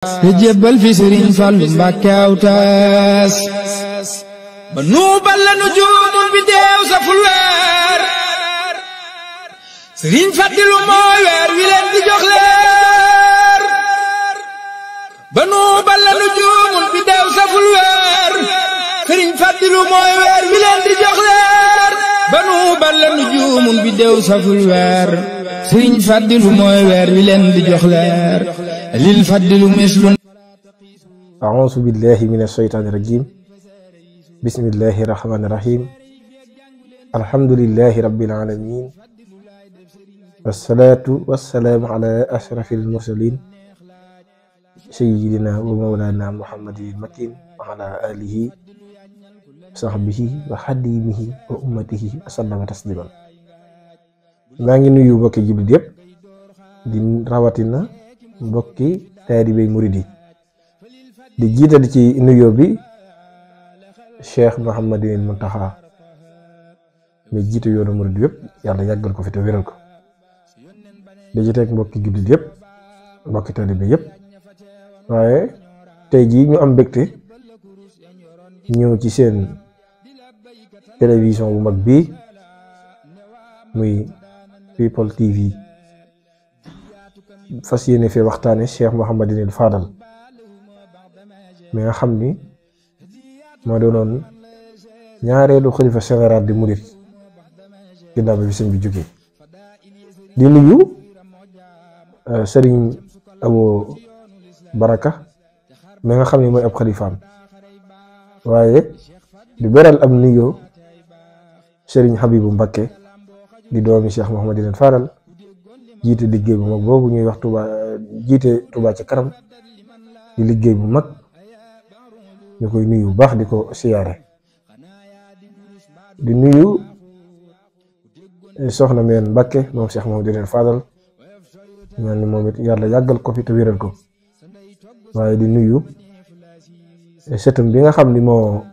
te jébbal fi Sëriñ Fallu Mbàkke aw taas ba nuubal la nu juumul bi deew sa ful weer Sëriñ Fadilu mooy weer wi leen di jox leer ba nuubal la nu juumul bi deew sa ful weer Sëriñ Fadilu mooy weer wi leen di jox leer ba nuubal la nu juumul bi deew sa ful weer Sëriñ Fadilu mooy weer wi leen di jox leer lil Fadilu mislun a'uuzu billahi minash shaytaani rajiim bismillahi rahmaani rahiim alhamdulillahi rabbil aalamiin wassalaatu wassalaamu ala ashrafil mursaliin sayyidina wa mawlaana muhammadin makin wa ala alihi wa sahbihi wa xadimihi wa ummatihi wa sallama tasliman. maa ngi nuyu mbokki jullit yépp di rawatina mbokki taalibe murid yi di jiital ci nuyoo bi Cheikh Mouhamadul Muntaxa mi jiite yoonu murid yépp yàlla yàggal ko fi te wéral ko di ci teg mbokki jullit yépp mbokki taalibe yépp waaye tey jii ñu am mbégte ñëw ci seen télévision bu mag bii muy People TV fas yéene fee waxtaane Cheikh Mouhamadul Fadal mi nga xam ni moo doonoon ñaareelu xalifa général di murit ginnaaw bi sëñ bi jógee di nuyu sëriñ Abo Baraka mi nga xam ne mooy ab xalifaam waaye di beral am nuyoo sëriñ Habibu Mbakke di doomi Cheikh Mouhamadul Fadal jiite liggéey bu mag boobu ñuy wax Touba jiite Touba ca kanam di liggéey bu mag ñu koy nuyu bu baax di ko siyaare di nuyu soxna meen Mbakke moom Cheikh Mouhamadul Fadal ñaan ni moom it yàlla yàggal ko fi te wéral ko waaye di nuyu sëtam bi nga xam ni moo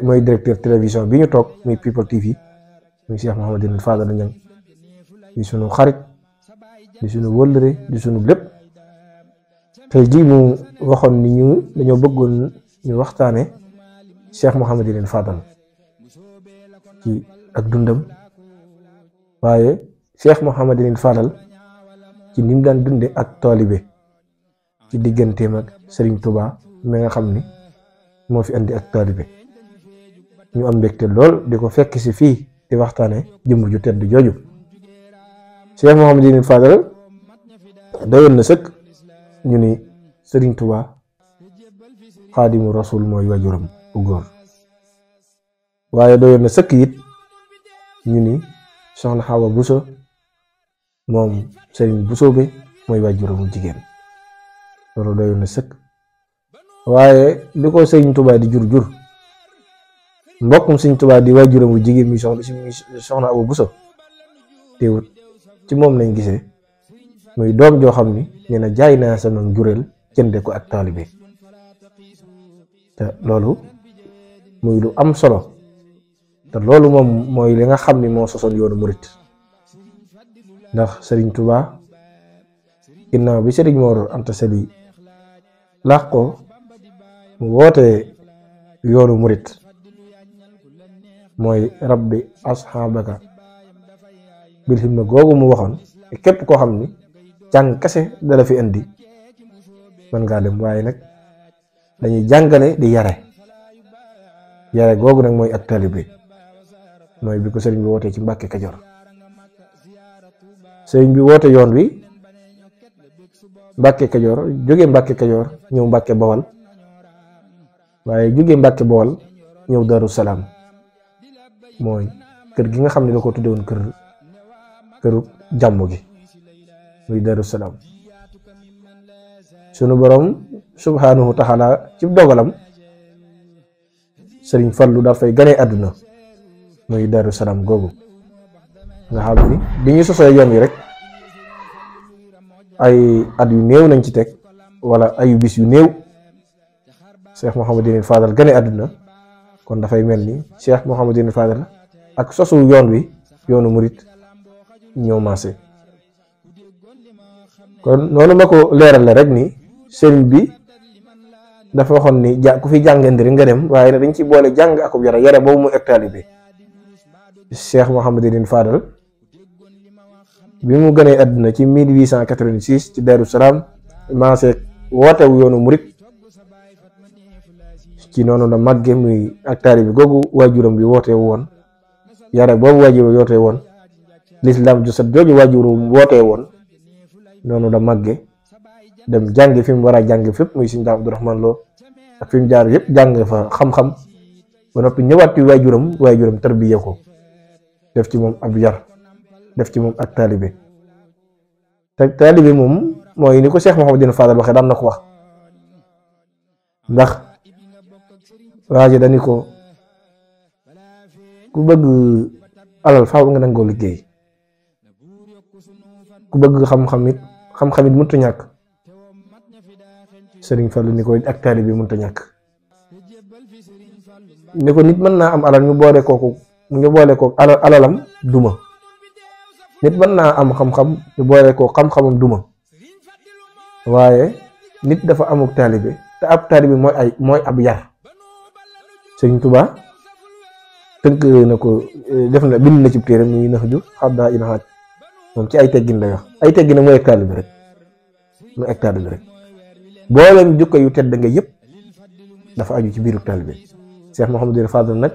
mooy directeur télévision bi ñu toog muy People TV muy Cheikh Mouhamadul Fadal ñang di sunu xarit di sunu wëllëre di sunu lépp tey jii mu waxoon ni ñu dañoo bëggoon ñu waxtaane Cheikh Mouhamadul Fadal ci ak dundam waaye Cheikh Mouhamadul Fadal ci ni mu daan dunde ak taalibe ci digganteem ak Serigne Touba mi nga xam ni moo fi andi ak taalibe ñu am mbégte lool di ko fekk si fii di waxtaane jëmm ju tedd jooju Cheikh Mouhamadul Fadal doyoon na sëkk ñu ni Serigne Touba xaadimu rasul mooy wajuram bu góor waaye doyoon na sëkk it ñu ni soxna Xawa Buso moom Serigne Buso bi mooy wajuram bu jigéen loolu doyoon na sëkk waaye li ko Serigne Touba di jur mbokkum Serigne Touba di wajuram bu jigéen mi soxna Awa Buso teewut ci moom lañ gisee muy doom joo xam ni nee na jaay naa sama njureel jënde ko ak taalibe te loolu muy lu am solo te loolu moom mooy li nga xam ni moo sosoon yoonu murit ndax Serigne Touba ginnaaw bi Serigne Mor Anta Sali làqoo mu woote yoonu murit mooy rabbi asxaabaka bil himma googu mu waxoon képp koo xam ni jàng kese dala fi indi mën ngaa dem waaye nag dañuy jàngale di yare googu nag mooy ak taalibe mooy bi ko sëriñ bi wootee ci Mbàkke Kajoor sëriñ bi woote yoon wi Mbàkke Kajoor jóge Mbàkke Kajoor ñëw Mbàkke Bawal waaye jóge Mbàkke Bawal ñëw Daru Salaam mooy kër gi nga xam ne da ko tudde woon këru jàmm gi muy Daru Salaam sunu borom subhanahu wa taala ci dogalam Sëriñ Fallu daal fay ganee àdduna muy Daru Salaam googu nga xam ni bi ñu sosee yoon wi rek ay at yu néew nañ ci teg wala ayu bis yu néew Cheikh Mouhamadul Fadal ganee àdduna kon dafay mel ni Cheikh Mouhamadul Fadal ak sosu yoon wi yoonu murit ñoo maase kon noonu ma ko leeral rek ni sëriñ bi dafa waxoon ni ku fi jàngandiri nga dem waaye nag dañ ci boole jàng akub yare boobu muy ak taalibe Cheikh Mouhamadinil Fadal bi mu gënee àdduna ci 1886 ci Darou Salaam maasee wootewu yoonu murit ci noonu la màgge muy ak taalibe googu waajuram bi wootee woon yare boobu waajur yootee woon lislaam ju set jooju waajurum wootee woon noonu la màgge dem jàngi fi mu war a jàng fépp muy Sëriñ Abdourahmane Lo ak fi mu jaar yëpp jàng fa xam-xam ba noppi ñëwaat ci waajuram tarbiya ko def ci moom ab yar def ci moom ak taalibe te taalibe moom mooy ni ko Cheikh Mouhamadou Fadal waxee daan na ko wax ndax waa ji dañu ko ku bëgg alal faaw nga nangoo liggéey ku bëgg xam-xam it mënut a ñàkk Sëriñ Fallu ni ko ak taalibe bi mënut a ñàkk ni ko nit mën naa am alal ñu boole kooku alalam duma nit mën naa am xam-xam ñu boole koo xam-xamam duma waaye nit dafa amuk taalibe te ab taalibe mooy ab yar Sëriñ Tuubaa tënk na ko bind na ci téere muy Nahju Xaddaa il Haaj moom ci ay teggin lay wax ay teggin mooy ak taalibe rek booleem jukko yu tedd nga yëpp dafa aju ci biiru taalibe Cheikh Mouhamadou Fadal nag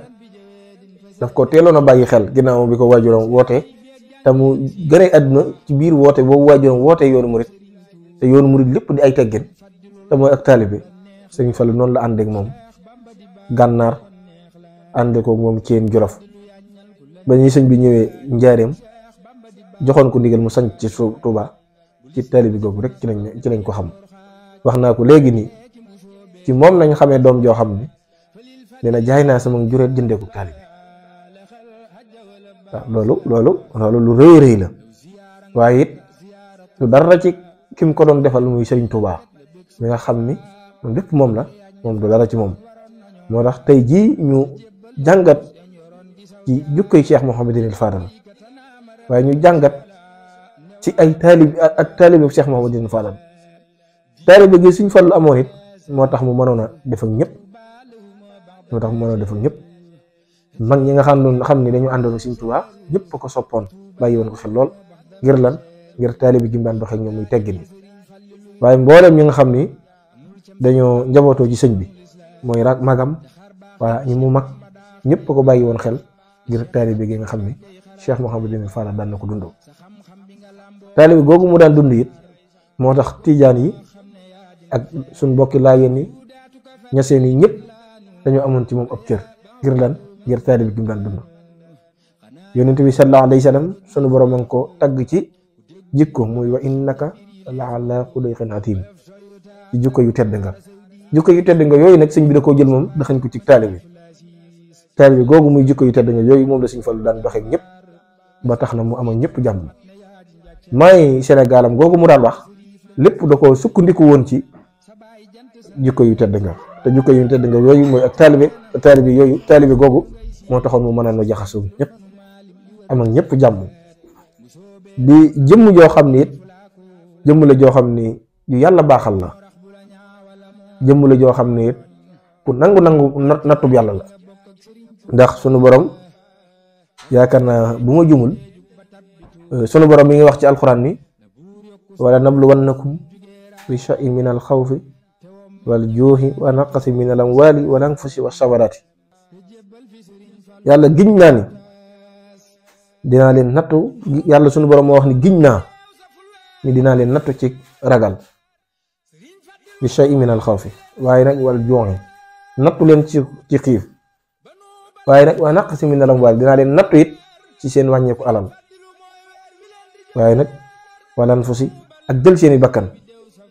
daf ko teeloon a bàyyi xel ginnaaw bi ko waajuram wootee te mu gënee àdduna ci biir woote boobu waajuram wootee yoonu murit te yoonu murit lépp di ay teggin te mooy ak taalibe Sëriñ Fallu noonu la àndeek moom gànnaar ànde ko moom Ceen Jolof ba ñuy sëñ bi ñëwee njaareem joxoon ko ndigal mu sanc ci Tuuba ci taalibe googu rek ci lañ ko xam wax naa ko léegi nii ci moom lañ xamee doom joo xam ne dina jaay naa sama juréet jëndee ko taalibe waaw loolu lu rëy la waaye it lu dara ci kim ko doon defal muy Sëriñ Tuuba mi nga xam ni moom lépp moom la moom du dara ci moom moo tax tey jii ñu jàngat ci jukkoy Cheikh Mouhamadinil Fadal waaye ñu jàngat ci ay taalibe Cheikh Mouhamadinil Fadal taalibe gi Sëriñ Fallu amoon it moo tax mu mënoon a def ak ñëpp mag ñi nga xam ni dañu àndoon Sëriñ Tuubaa ñëpp ko soppoon bàyyi woon ko xel lool ngir lan ngir taalibe gi mu daan doxee ak ñoom muy teggin waaye mboolem ñi nga xam ni dañoo njabootoo ci sëñ bi mooy magam waa ñi mu mag ñëpp ko bàyyi woon xel ngir taalibe gi nga xam ni Cheikh Mouhamadou Fadal daan na ko dundoo taalibe googu mu daan dund it moo tax tijaan yi ak suñ mbokki laayeen yi ñaseen yi ñëpp dañoo amoon ci moom ab cër ngir lan ngir taalibe gi mu daan dund yonent bi sallallahu alayhi wa sallam sunu borom a ngi ko tagg ci jikko muy wa innaka la ala xuluqin aziim ci jikko yu tedd nga yooyu nag sëñ bi da koo jël moom daxañ ko ci taalibe googu muy jikko yu tedd nga yooyu moom la Sëñ Fallu daan doxee ñëpp ba tax na mu am ak ñëpp jàmm may Sénégalam googu mu daan wax lépp da koo sukkandiku woon ci jikko yu tedd nga te jikko yu tedd nga yooyu mooy ak taalibe googu moo taxoon mu mën a no jaxasoo ñëpp am ak ñëpp jàmm di jëmm joo xam ni it jëmm la joo xam ni yu yàlla baaxal la jëmm la joo xam ni it ku nangu nattub yàlla la ndax sunu borom yaakaar naa bu ma jumul sunu borom mi ngi wax ci alxuraan ni wala nabluwannakum bi shay'in min al xawfi wal juuxi wa naqsi min al amwali wal anfusi wa samarati yàlla giñ naa ni dinaa leen nattu yàlla sunu borom moo wax ni giñ naa ni dinaa leen nattu ci ragal bi shay'in min al xawfi waaye nag wal juuxi nattu leen ci xiif waaye nag waa naqsi min al amwali dinaa leen nattu it ci seen wàññeeku alal waaye nag wal anfusi ak jël seeni bakkan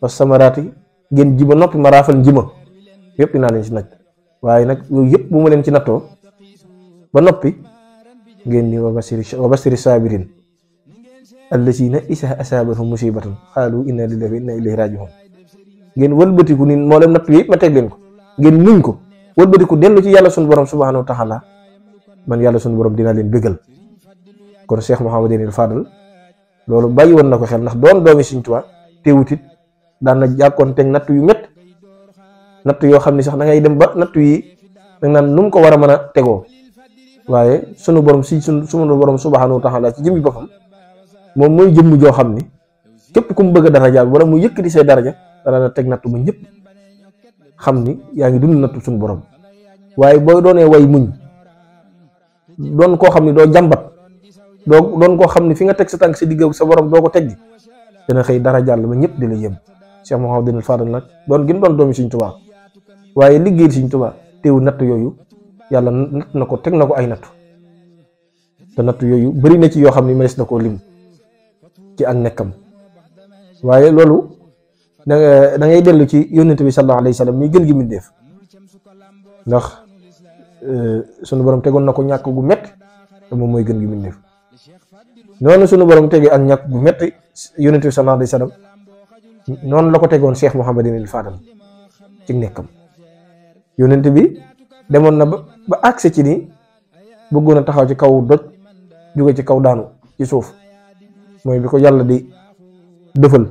wa samaraati ngeen ji ba noppi ma raafal njima yëpp dinaa leen ci naj waaye nag yooyu yëpp bu ma leen ci nattoo ba noppi ngeen ni wa basiri sabirin allazina isa asabahum musibatan xaalu inna lillahi wa inna ilayhi rajiun ngeen wëlbatiku ni moo leen nattu yëpp ma teg leen ko ngeen muñ ko wëlbatiku dellu ci yàlla sunu borom subhanahu wa taala man yàlla sunu borom dinaa leen bégal kon Cheikh Mouhamadinil Fadal loolu bàyyi woon na ko xel ndax doon doomi Sëriñ Tuubaa teewut it daan na jàkkoonteeg natt yu métti natt yoo xam ne sax da ngay dem ba natt yi danga naan nu mu ko war a mën a tegoo waaye sunu borom sunu borom subhanahu wa taala ci jëmmi boppam moom mooy jëmm joo xam ni képp ku mu bëgg a daraja wala mu yëkkati say daraja dana la teg natt ba ñëpp xam ni yaa ngi dund nattu suñu borom waaye boo doonee way muñ doon koo xam ni doo jàmbat doon koo xam ni fi nga teg sa tànk sa digg sa borom doo ko teggi dana xëy dara jàll ba ñëpp di la yëm Cheikh Mouhamadou Fadal nag doon gën doon doomi Sëriñ Tuubaa waaye liggéey Sëriñ Tuubaa teewu natt yooyu yàlla natt na ko teg na ko ay nattu te natt yooyu bari na ci yoo xam ni mënees na koo lim ci ak nekkam waaye loolu da ngay dellu ci yónnent bi sallallahu alayhi wa sallam muy gën gi mbindéef ndax sunu borom tegoon na ko ñàkk gu metti te moom mooy gën gi mbindéef noonu sunu borom tegee ak ñàkk gu metti yónnent bi sallallahu alayhi wa sallam noonu la ko tegoon Cheikh Mouhamadou Fadal ci nekkam yónnent bi demoon na ba agsi ci ni bëggoon a taxaw ci kaw doj jóge ci kaw daanu ci suuf mooy bi ko yàlla di dëfal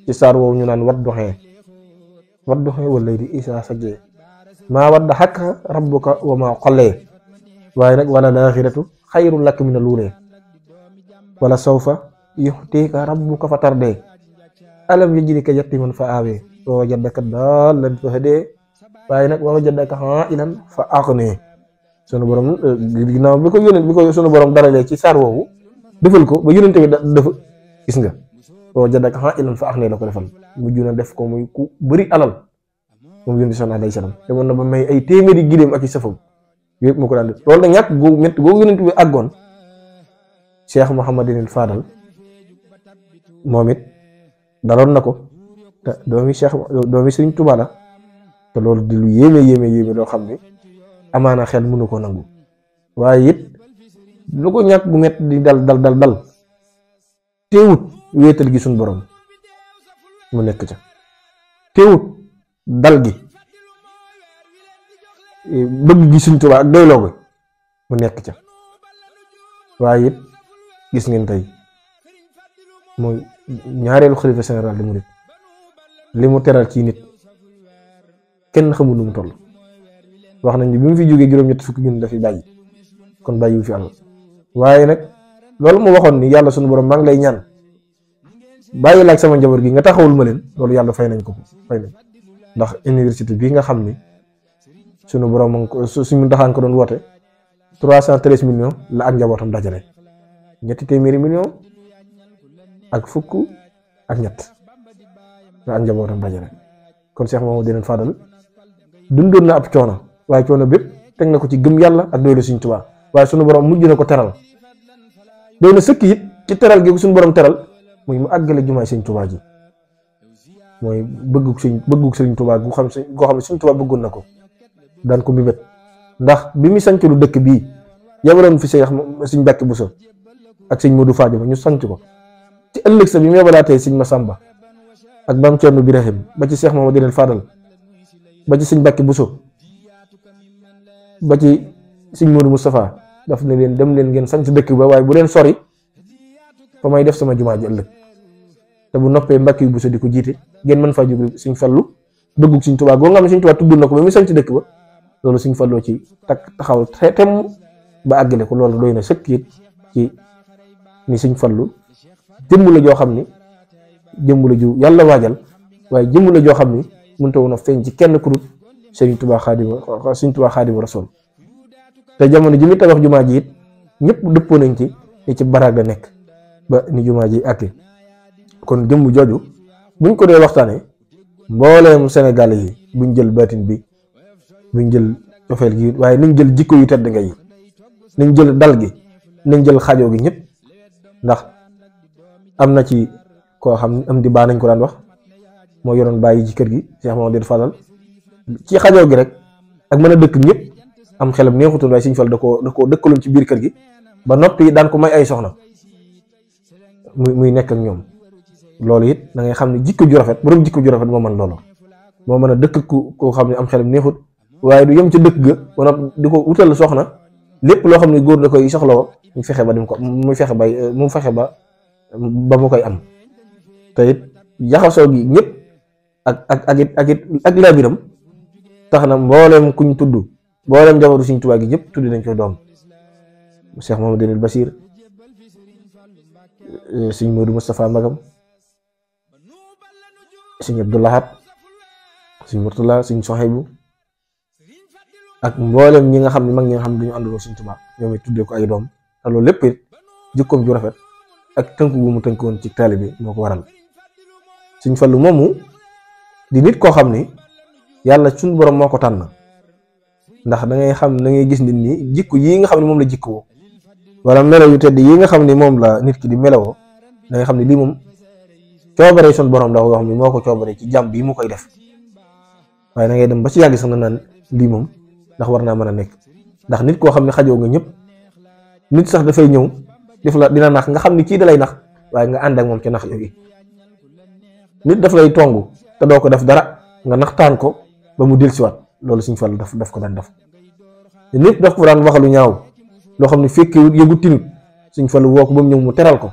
ci saar woowu ñu naan wadduxee wala di isa sajjee maa wadda xakka rabbuka wa maa xollee waaye nag wala laaxiratu xayrun laka mina luulee wala sawfa yuxtiika rabbuka fa tardee alam yajidka yatiman fa aawee wa wajadaka daallan fa hadee waaye nag wa wajadaka aa'ilan fa aghnee sunu borom ginnaaw bi ko sunu borom daralee ci saar woowu defal ko ba yónnent bi dafa gis nga wa wajadaka aa'ilan fa aghnee la ko defal mujj na def ko muy ku bëri alal moom yónnent bi sallallahu alayhi wa sallam demoon na ba may ay téeméeri giléem ak i safam yëpp mu ko daan def loolu nag ñàkk gu métti googu yónnent bi àggoon Cheikh Mouhamadou Fadal moom it daloon na ko te doomi Sëriñ Tuubaa la te loolu di lu yéeme loo xam ne amaana xel mënu ko nangu waaye it lu ko ñàkk gu métti di dal teewut wéetal gi suñ borom mu nekk ca teewut dal gi bëgg gi Sëriñ Tuubaa ak doyloo gi mu nekk ca waaye it gis ngeen tey mooy ñaareelu xalifa général di murit li mu teral ci nit kenn xamul nu mu toll wax nañ ni bi mu fi jógee juróom-ñetti fukki junni dafiy bàyyi kon bàyyiwu fi alal waaye nag loolu mu waxoon ni yàlla sunu borom maa ngi lay ñaan bàyyi laaj sama njaboot gi nga taxawul ma leen loolu yàlla fay nañ ko fay nañ ndax université bii nga xam ni sunu borom ma ngi ko suñu ndaxaan ko doon woote 313 millions la ak njabootam dajale ñetti téeméeri millions ak fukk ak ñett la ak njabootam dajale kon Cheikh Mouhamadou Fadal dundoon na ab coono waaye coono bépp teg na ko ci gëm yàlla ak doylu Sëriñ Tuubaa waaye sunu borom mujj na ko teral doy na sëkk it ci teral gi suñu borom teral muy mu àggale jumaay Sëriñ Tuubaa ji mooy bëggug Sëriñ Tuubaa goo xam ne Sëriñ Tuubaa bëggoon na ko daan ko mbibét ndax bi mu sanc lu dëkk bii yabaloon fi Sëriñ Mbàkke Buso ak Sëriñ Modou Fadio ñu sanc ko ci ëllëg sa bi mu yabalaatee Sëriñ Masamba ak Maam Cerno Birahim ba ci Cheikh Mouhamadou Fadal ba ci Sëriñ Mbàkke Buso ba ci Sëriñ Modou Moustapha daf ne leen dem leen ngeen sanc dëkk ba waaye bu leen sori fa may def sama jumaa ji ëllëg te bu noppee Mbàkke yu Buso di ko jiite ngeen mën faa jóge Sëriñ Fallu bëggug Sëriñ Tuubaa goo nga xam ne Sëriñ Tuubaa tudd na ko ba mu sanc dëkk ba loolu Sëriñ Fallu ci taxaw tem ba àggale ko loolu doy na sëkk it ci ni Sëriñ Fallu jëmm la joo xam ni jëmm la ju yàlla waajal waaye jëmm la joo xam ni mënta woon a feeñ ci kenn ku dul Sëriñ Tuubaa Xaadimu Rasuul te jamono ji muy tabax jumaa ji it ñëpp dëppoo nañ ci ni ci baraag la nekk ba ni jumaa ji àgge kon jëmm jooju buñ ko dee waxtaanee mbooleem Sénégal yi buñ jël baatin bi buñ jël cofeel gi waaye nañ jël jikko yu tedd nga yi nañ jël dal gi nañ jël xajoo gi ñëpp ndax am na ci koo xam am di baa nañ ko daan wax moo yoroon bàyyi ci kër gi Cheikh Mouhamadou Fadal ci xajoo gi rek ak mën a dëkk ñëpp am xelam neexutul waaye Sëriñ Fall da koo dëkkaloon ci biir kër gi ba noppi daan ko may ay soxna muy nekk ak ñoom loolu it da ngay xam ne jikko ju rafet borom jikko ju rafet moo mën loolu moo mën a dëkk koo xam ne am xelam neexut waaye du yem ci dëkk ga wala di ko wutal soxna lépp loo xam ne góor da koy soxlawoo mu fexe ba mu fexe ba mu koy am te it jaxasoo gi ñëpp ak laabiram tax na mboolem kuñ tudd mboolem jabaru Sëriñ Tuubaa gi ñëpp tudd nañ koy doom Cheikh Mouhamadou Bachir Sëriñ Modou Moustapha Magam Sëriñ Abdou Lahad Sëriñ Murtala Sëriñ Sohaybu ak mboolem ñi nga xam ne mag ñi nga xam ne dañu àndandoo Sëriñ Tuubaa ñoom it tuddee ko ay doom te loolu lépp it jikkoom ju rafet ak tënku gu mu tënkoon ci taalibe moo ko waral Sëriñ Fallu moomu di nit koo xam ni yàlla suñu borom moo ko tànn ndax da ngay gis nit ñi jikko yii nga xam ne moom la jikkoo wala melaw yu tedd yi nga xam ne moom la nit ki di melawoo da ngay xam ne lii moom coobaree suñu borom la yoo xam ne moo ko coobaree ci jàmm bii mu koy def waaye da ngay dem ba ci yàgg sax na naan lii moom ndax war naa mën a nekk ndax nit koo xam ne xajoo nga ñëpp nit sax dafay ñëw def la dina nax nga xam ni kii da lay nax waaye nga ànd ak moom ci nax yooyu nit daf lay tongu te doo ko def dara nga naxtaan ko ba mu dellusiwaat loolu Sëriñ Fallu daf ko daan def te nit daf ko daan wax lu ñaaw loo xam ne fekkee yëgut tinut Sëriñ Fallu woo ko ba mu ñëw mu teral ko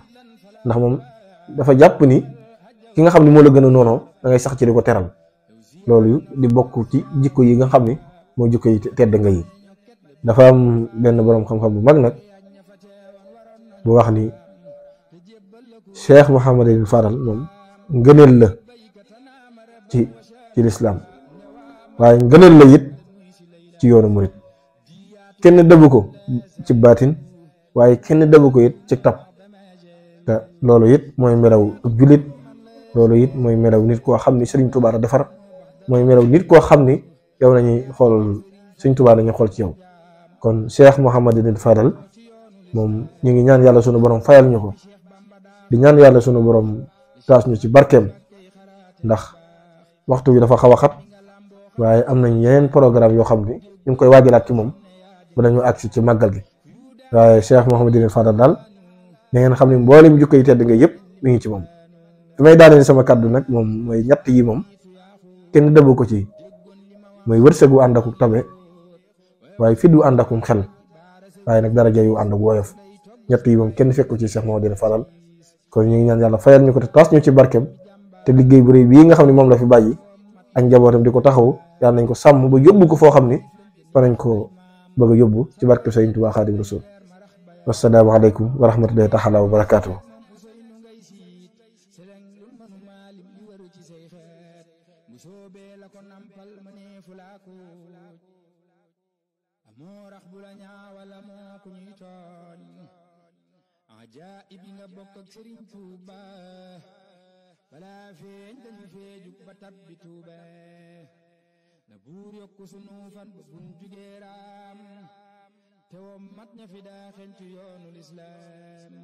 ndax moom dafa jàpp ni ki nga xam ne moo la gën a noonoo da ngay sax ci di ko teral loolu di bokk ci jikko yi nga xam ne moo jikko yi tedd nga yi dafa am benn boroom xam-xam bu mag nag bu wax ni Cheikh Mouhamadou Fadal moom ngëneel la ci lislaam waaye ngëneel la it ci yoonu murit kenn dëbb ko ci baatin waaye kenn dëbb ko it ci tab te loolu it mooy melaw ak jullit loolu it mooy melaw nit koo xam ni Sëriñ Tuubaa defar mooy melaw nit koo xam ni yow nañuy xool Sëriñ Tuubaa nañuy xool ci yow kon Cheikh Mouhamadou Fadal moom ñu ngi ñaan yàlla sunu borom fayal ñu ko di ñaan yàlla sunu borom taas ñu ci barkeem ndax waxtu bi dafa xaw a xat waaye am nañ yeneen programme yoo xam ni ñu ngi koy waajalaat ci moom ba dañu agsi ci màggal gi waaye Cheikh Mouhamadou Fadal daal da ngeen xam ne mboolem jukko yi tedd nga yëpp mi ngi ci moom fi may daaneel sama kàddu nag moom mooy ñett yi moom kenn dëbb ko ci mooy wërsëgu ànd ak tabe waaye fit wu ànd akum xel waaye nag daraja yu ànd ak woyof ñett yi moom kenn fekku ci Cheikh Mouhamadou Fadal kon ñu ngi ñaan yàlla fayal ñu ko te taas ñu ci barkeem te liggéey bu rëy bii nga xam ne moom la fi bàyyi ak njabootam di ko taxaw yàlla nañ ko sàmm ba yóbbu ko foo xam ni fa nañ ko bëgg a yóbbu ci barke Sëriñ Tuubaa Xaadimu Rasuul wassalaamu aleykum wa rahmatullahi taala wa barakaatuh ibi nga bokk ak Sëriñ Tuuba balaa feeñ dañu feejuk ba tabbi Tuuba na buur yokku sunu fan ba buñ jugee raam te wom mat ña fi daa xentu yoonu lislaam